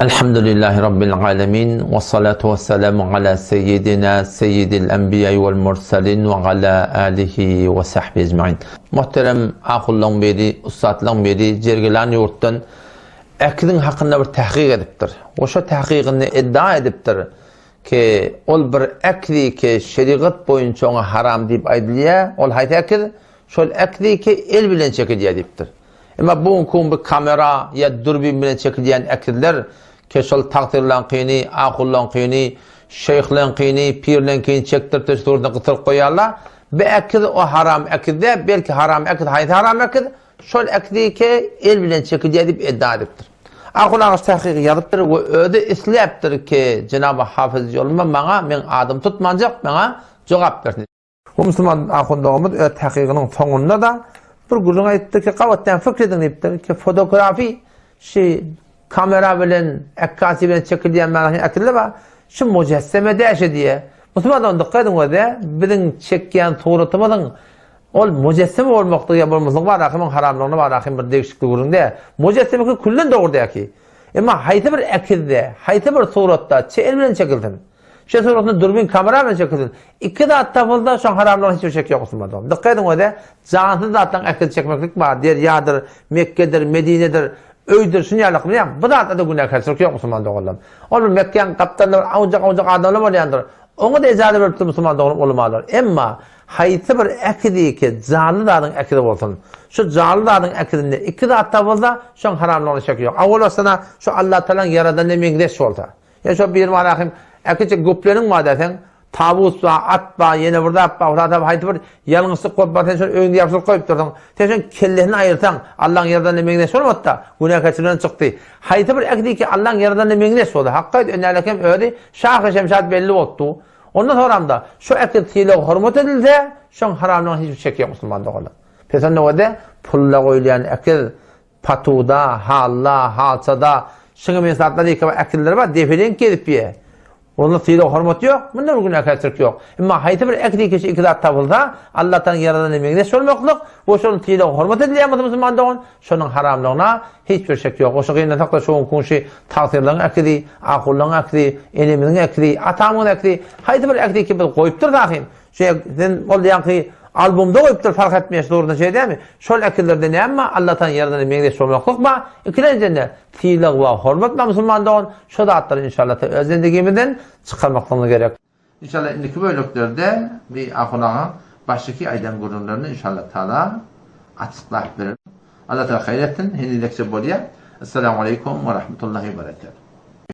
Elhamdülillahi Rabbil alemin we salatu we selamu ala seyyidina seyyidil enbiýa wal mursalin we ala alihi we sahbihi ecmain. Muhterem ahullaň biri, ussatlaň biri Jergilan ýurtdan äkiziň hakynda bir tahkyk edipdir. We şo tahkygynda iddia edipdir ki, ol bir äkizi ki şerigat boýunça oňa haram diýip aýdylýar, ol haýsy äkiz? Şol äkizi ki el bilen çekilýär diýipdir. Emma bu günki gün bu kamera ýa dürbin bilen çekilýän äkizler ke şol tagtyrlaňkyny, ahullaňkyny, şeýhleňkini, pirleňkini çekdirip-de suratyna gysyryp goýýarlar. Bu äkiz o haram äkiz däl, belki haram äkiz haýsy haram äkiz? Şol äkizi ke el bilen çekilýär diýip edda edipdir. Ahun agaç tahkygy ýazypdyr we özi isläpdir ke jenaby Hafyz Ýolma maňa meň adymy tutmanjak maňa jogap bersin. Bu musulman ahun doganymyz öz tahkygynyň soňunda-da bir gürrüň aýdypdyr ki, gabat näme pikir ediň diýipdir ki, fotografi şi kamera bilen, ekkasy bilen çekilýän manyny äkildi bar, şu mujesseme däşe diýe. Musulman dogan dykgat ediň öze, biziň çekýän suratymyzyň ol mujesseme bolmaklygy ýa bolmaslygy baradaky muň haramlygyny baradaky bir degişlikli gürrüň däl. Mujesseme külden dogry däki. Emma haýsy bir ekizde, haýsy bir suratda çe el bilen çekilsin. Şe suratyny dürbin kamera bilen çekilsin. Iki zat tapylsa şoň haramlygyna hiç bir şek ýok musulman dogan. Dykgat ediň öze, jansyz zatlaryň ählisini çekmeklik bar. Derýadyr, Mekgedir, Medinedir, öýdür, şuny ýaly bilýäň. Bu zatlarda günäkärçilik ýok musulman doganlarym. Ol bir Mekgäň gapdalynda bir awunjak-awunjak adamlar bolýandyr. Oňa-da ejaza beripdir musulman doganym ulamalar. Emma haýsy bir äkidiki janly zadyň äkidi bolsun. Şu janly zadyň äkidinde iki zat tapylsa, şoň haramlygyna şek ýok. Awal başdan-a şu Allatagalaň ýaradanyna meňzeş bolsa. Ýa şo bir bar ahim, äkiçe güpleniň bar däseň, tawus bar, at bar, ýene bir zat bar, huda taala haýsy bir ýalňyşlyk bolup bar, sen şony öýüňde ýapyşdyryp goýupdyrsyň. Sen şoň kellesini aýyrsaň, Allaň ýaradanyna meňzeş bolmady-da, günäkärçilikden çykdy. Haýsy bir äkidiki Allaň ýaradanyna meňzeş boldy. Hakka aýt, öňňälekem hem özi şahy-şemşat belli bolupdy. Ondan soramda, şo äkid sylag-hormat edilse, şoň haramlygyna hiç bir şek ýok musulman doganlar. Pes onda görde, pulla goýulýan äkiz, Patuda, halla, halçada, şuňa meňzeş zatlar ýeke bir äkilleri bar, depeleňk gezip ýe. Onda sylag-hormat ýok, munda bir günäkärçilik ýok. Emma haýsy bir äkli kişi iki zat tapylsa, Allatanyň ýaradanyna meňzeş bolmaklyk we şonuň sylag-hormat edilýän bolsa musulman dogan, şonuň haramlygyna hiç bir şek ýok. Oşa gynansak-da şu günki gün şu tagsyrylaryň äkidi, ahullaryň äkidi, enemiziň äkidi, atamyň äkidi, haýsy bir äkidi ki biz goýupdyrys ahym, Şeý, sen ol ýaňky albomda goýupdyr fark etmeýär suratyn şeý dälmi? Şol ekizlerde näme bar? Allatan ýerdene meňzeş bolmaklyk bar. Ikilenjende sylag we hormat bar musulman dogan. Şo zatlary inşallah öz zendigimizden çykarmaklygymyz gerek. Inşallah indiki böleklerde bi Ahun agaň başdaky aýdan gürrüňlerini inşallah taala açyklap berer. Allah taala haýyr etsin. Henizekçe bolýar. Essalamu aleýkum we rahmetullahi we berekatuh.